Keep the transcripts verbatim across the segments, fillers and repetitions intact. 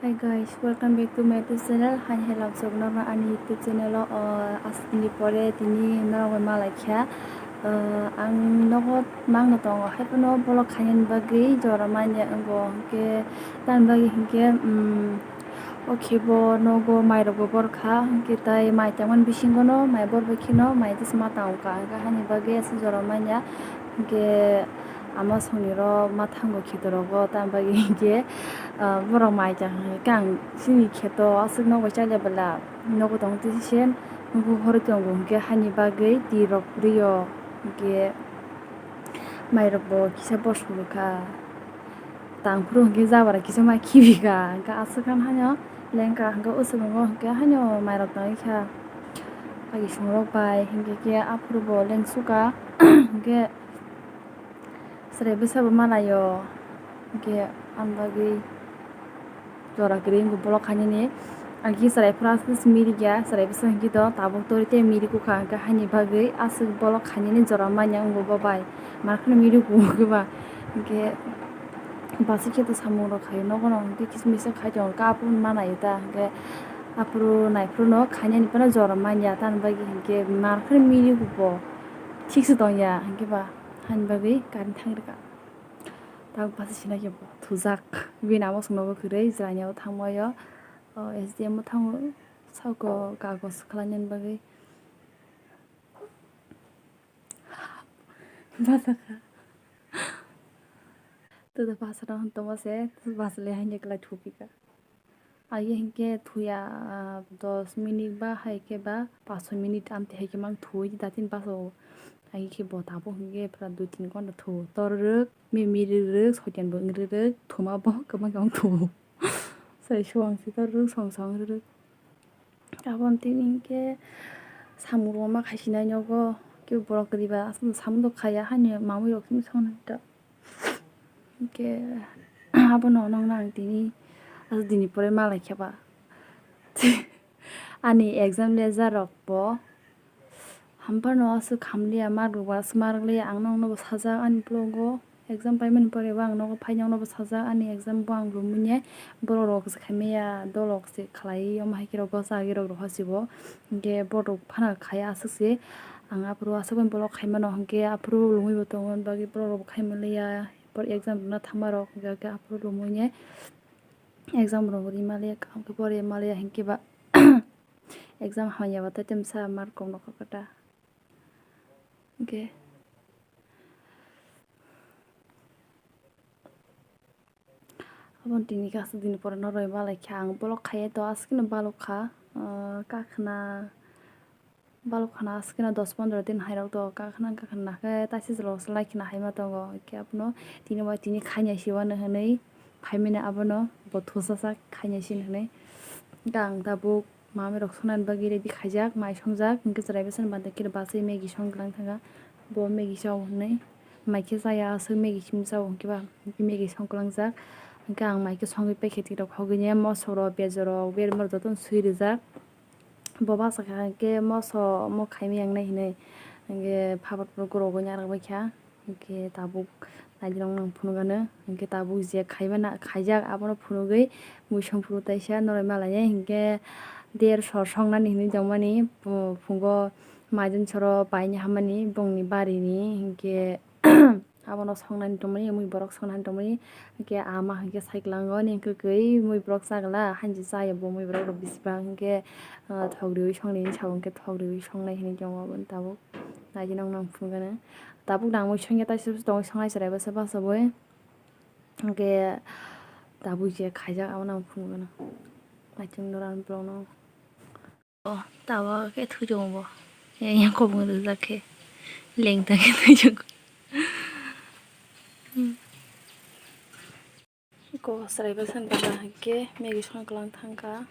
Hi guys, welcome back to my YouTube channel. Hani hello, chok norma ani YouTube channel o, uh, asini pore tini norok bai malai kha. Uh, ang nogo mangno tongo, hai phano vlog khainani bagwi jora manya wngo, hwnkhe tamni bagwi hwnkhe, um, o khe bo nogo mai rok bo bor kha, hwnkhe tai mai tangmani bisingo no mai bor bai kheno mai tisa ma tang kha, hwnkhe hani bagwi aswk jora manya, hwnkhe ama songniro ma thango kheto rogo, tamni bagwi hwnkhe, ah, borok mai chang hwnkhe ang chini kheto aswk nogo chailai bwla nogo tong twi se nukgo horoi tongo hwnkhe hani bagwi twi rok kwrwi o hwnkhe mai rok bo kisa bosong rwkha tang phuru hwnkhe jabra kisa ma khibi kha hwnkhe aswk khan haino lengkha hwnkhe usuk wngo hwnkhe haino mai rok tongwi kha agi song rok bai hwnkhe khe aphuru bo lengsu kha hwnkhe. Chwrai bwsa bo malaio, hwnkhe ang bagwi jora kwrwi wngo bolok khainani. Ang khe chwrai phuru aswk se mirikya, chwrai bwsa hwnkhe to tabuk torwi tei mirik kha, hwnkhe haini bagwi aswk bolok khainani jora manya wngo bo bai. Mar kheno mirik wngo ba, hwnkhe basi khe to samung rok khaio, nogo no hwnkhe kisa misa khai tongo, khe aphuru manaio ta, hwnkhe aphuru naiphuru no khainani phano jora manya, tamni bagwi hwnkhe mar kheno mirik bo thik se tongya, hwnkhe ba. Hani bagwi current thang rwkha. Tabuk basa sinai khe bo thujak. Bini amo chwngno bo kwrwi jwraini abo thangbaio. O S D M o thango sako kagoj khlainani bagwi. Basa kha. Tei basa rok tongma se basa le haino kwlai thupikha. Agi hinkhe thuya, ah, dos minute ba hai khe ba paso minute amtwi hai khe mang thuwi da tin paso. Agi khe bo tabuk hinkhe pura dui tin ghonta thuo. Tor rwk, mimi rwk, soitan bo wng rwk, thuma bo kwbang kwbang thuo. Sai suang si tor rwk, song song rwk. Aboni tini hinkhe samung rok ma khai sinai nogo, kebo borok kwrwi ba aswk samung rok khaiya haino mamui rok simi song nai ta. Hwnkhe abono nokna ang tini, aswk dini pore malai khe ba. Ani exam leja rok bo hamphano aswk hamliya, mark rok bo aswk mark liya, ang nokno bo sajak ani vlog o exam paimani pore bo ang nogo phai nokno bo sajak ani exam bo ang romwi nai borok rok se khaimaya dol rok se khlai omo hai khe rok gosa agi rok rohor se bo hwnkhe borok rok phano khai aswk se ang aphuru aswk bai vlog khaimano hwnkhe aphuru romwi bo tongmani bagwi borok rok bo khai manliya. Por exam rwna thangma rok hwnkhe aphuru romwi nai exam rok ri manliya, kaham khe pore manliya hinkhe ba exam hamya ba tei temsa mark kok nokha khe ta hinkhe. Aboni tini khe aswk dini pore noroi malai kha ang vlog khaiya to aswk no balok kha, ah, kakhwna balok khana aswk no dos pondro din hai rok to kakhwna kakhwna khe taisa jora se like khna hai ma tongo hwnkhe abono tini bai tini khainai se uanw hinwi phaimani abono bo thusa sak khainai se hinwi hwnkhe ang tabuk. Mamui rok songnani bagwi ready khaijak, mai songjak, hwnkhe chwrai bwsani banta khe basui Maggie song kwlang thangkha, bo Maggie chao hwnwi. Mai khe chaya aswk Maggie simi chao hwnkhe ba, Maggie song kwlangjak. Hwnkhe ang mai khe songwi packet rok hogwi nai, moso rok, bejo rok, berma rok jotono swi rijak. Bo bachakha hwnkhe moso omo khaimaya wngnai hinwi, hwnkhe phabor phuru gurogwi narwk baikha. Hwnkhe tabuk naidi rok nang phunukgano, hwnkhe tabuk je khaimana khaijak abono phunugwi muisung phuru taisa noroi malai hwnkhe der sor songnani hinwi tongmani, phungo maidin soro paini hammani bongni barini hwnkhe abono songnani tongmani mui borok songnani tongmani hwnkhe ama hwnkhe sai kwlango ani hwnkhe kwrwi mui borok chagla hanji chaya bo mui borok rok bisi bang hwnkhe thok riwi songnai hinwi sabo hwnkhe thok riwi songnai hinwi tongo aboni tabuk. Naidi nokno ang phunukgano. Tabuk nangmui songya taisa tongnai chwrai bwsa bachawui. Hwnkhe tabuk je khaijak abono ang phunukgano. Maichung dora borokno. O tawa khe thwitongo bo. Yang yang kobong rijak khe. Lengta khe thwitongo. Iko chwrai bwsani bwla hinkhe Maggie song kwlang thangkha.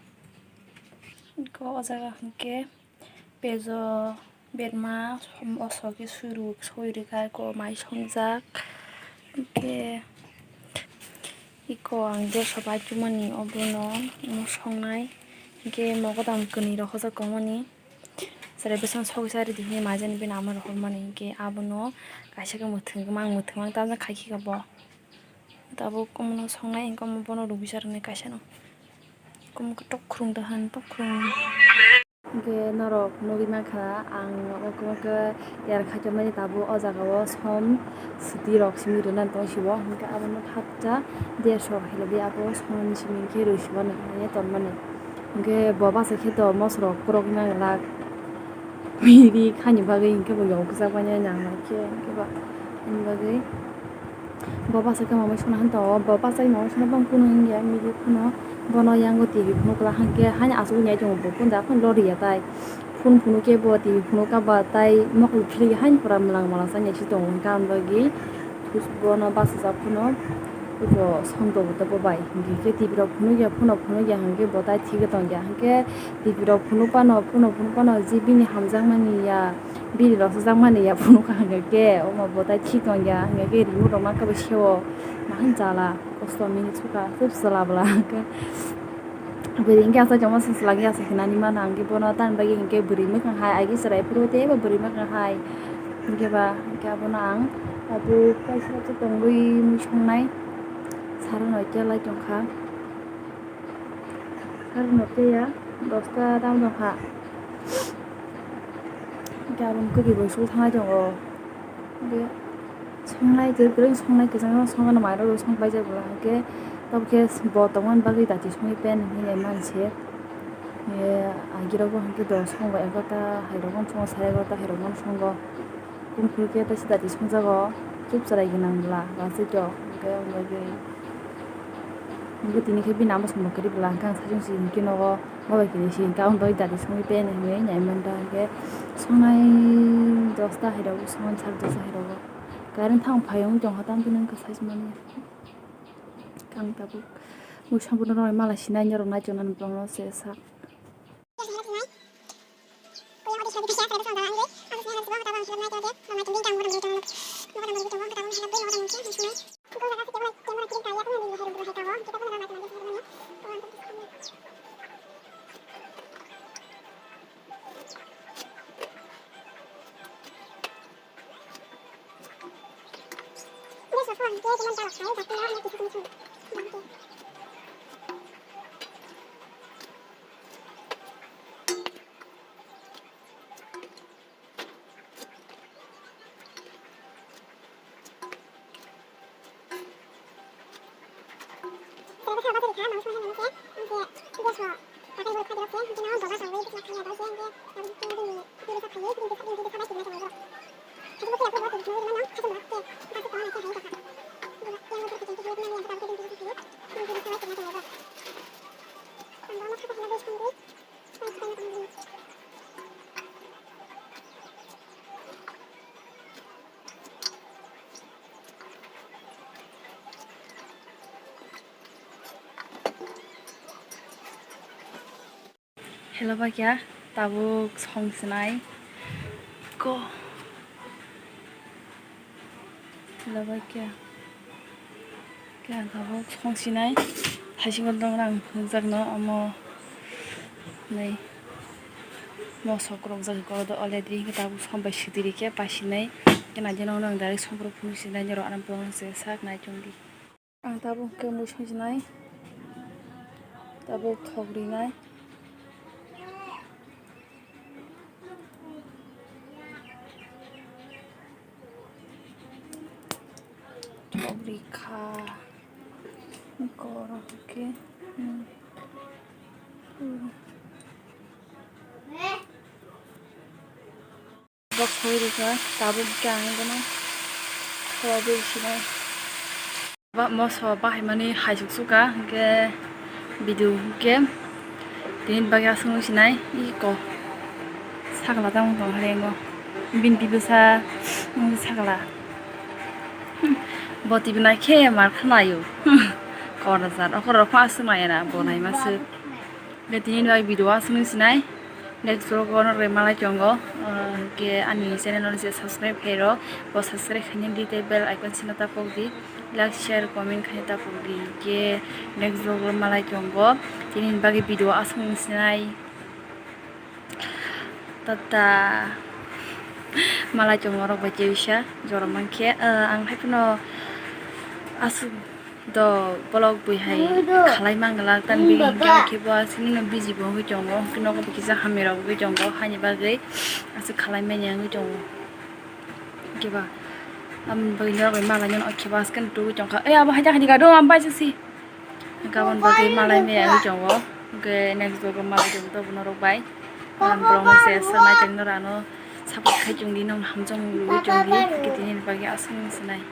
Iko o jaga hinkhe pejo berma moso khe sui rw-, sui rwkha, iko mai songjak. Hinkhe iko ang deso bai chumani obono omo songnai. Hinkhe mogodam kwnwi rok hojar tongmani. Chwrai bwsano sogwi sa rwdi hinwi maijani bini ama rohormani. Hinkhe abono kaisa khe mwthwng mang mwthwng mang tamjak khai khe bo. Tabuk omono songnai hinkhe omo bono rwgwi sa rwnai kaisa no. Tok khrum da han, tok khrum. Hingke norok nugwi mankha, ang omo khe yer khaitokmani tabuk o jaga o som swtwi rok simi rwna tong sibo, hingke abono phatsa derso khailaidi abo somni simi khe rwi sibo nang tonmani. Hingke bo basa khe to mosok rok kwrwk nang glak, miri khani bagwi hingke bo yong kwchak manya nang nang khe hingke ba ani bagwi. Bo bachai khe mamai songna han tongo, bo bachai mamai songna bang kunu wngya, mili phano bono yango T V phunuk la hwnkhe haino achugwi nai tongo bo, phone da phano loriya tai, phone phunuk khe bo T V phunuk kha ba tai mokol phirigwi haino pura mwlang mwlang chang ya si tongo, hwnkhe ang bagwi bono bachajak phano bo song tongo tei bo bai, hwnkhe T V rok phunuk ya, phone rok phunuk ya hwnkhe bo tai thik tong ya, hwnkhe T V rok phunuk phano, phone rok phunuk phano je bini hamjakmani ya. Bini rok sujak mani ya phunuk kha hwnkhe khe omo bo tai thik tong ya hwnkhe khe remote rok mankha bo seo mahan jala kosto minute sukha tei chwla bwla hwnkhe bwrwi hwnkhe asai tongma se chwla ya se hinani mano hwnkhe bono tamni bagwi hwnkhe bwrwi mwkhang hai agi chwrai phuru tei bo bwrwi mwkhang hai hwnkhe ba hwnkhe abono ang abo kaisa khe tongwi mui songnai saro no khe lai tongkha saro no khe ya dosta tam tongkha. Hingke aboni kwrwi bo suk thangnai tongo. Hingke songnai kwrwi kwrwi songnai kwchangma songmani mairok rok song paijak bwla hingke tabukhe bo tongmani bagwi dati songwi pen hinwi manse. Hingke agirok bo hingke do songbai egarota hairok bo songo sare egarota hairok bo songo. Kumphuru khe teisa dati songjago chwrai gwnang bwla bachaito hingke aboni bagwi. Hingke tini khe bini amo samung kwrwi bwla hingke ang sajung si hingke nogo. Bo bai khe si hingke ang doi dati songwi pen hinwi nai manta hingke songnai dosta hai rogo songnai sari dosta hai rogo current thang phai wng tongkha tamtini wngkha sai se mani ang tabuk mui samung rok mala sinai norok naichomani borokno se sak. Hello bakya, tabuk song sinai ko. Hello bakya. Khe ang tabuk song sinai, thaisingo dong rang phunukjakno omo nai mosok rok jagwi kodo already, hingke tabuk som bai sitiri khe paisinai, khe naidi nokno ang direct som phuru phunuk sinai, norok ano bolong se sak nai chwng di. Ang tabuk khe mui song sinai, tabuk thok rinai. Thok rikha. Koro khe. Hmm. Bok thok rikha. Tabuk khe ang bono. Thok rikha. Ba moso bahaimani haisuk suka hingke video hingke tini bagwi aswk nung sinai iko sakla tamo tong hare ngo bini twi bwsa sakla bo twi bwna khe mar khwnaio korjak okhorok aswk maya na bo naima swk. Hingke tini bai video aswk nung sinai. Next vlog o norok malai tongo. Ah, hingke ani channel no je subscribe khairo, bo subscribe khaina di tei bell icon sino tapok di. Like, share, comment khaina tapok di. Hingke next vlog o malai tongo. Tini bagwi video aswk nung sinai. Tata. Malai tongo norok bai tebisa jora mankhe. Ah, ang hai phano aswk Do bolok bui hai khalai manglak tan bini hwnkhe khe bo aswk no busy bo wngwi tongo, hwnkhe nogo bo kisa hamya rok wngwi tongo, haini bagwi aswk khalai manya wngwi tongo. Hwnkhe ba am bagwi norok bai malai nw khe ba aswk no tubui tongkha. Ei abo hai jakha ni gado am bai si. Gabon bagwi malai manya wngwi tongo. Hwnkhe next vlog o malai tongo norok bai. Ang borok no se aswk nai tongno rano support khai tongdi, nong hamjak rwui tongdi. Hwnkhe tini ni bagwi aswk no se nai.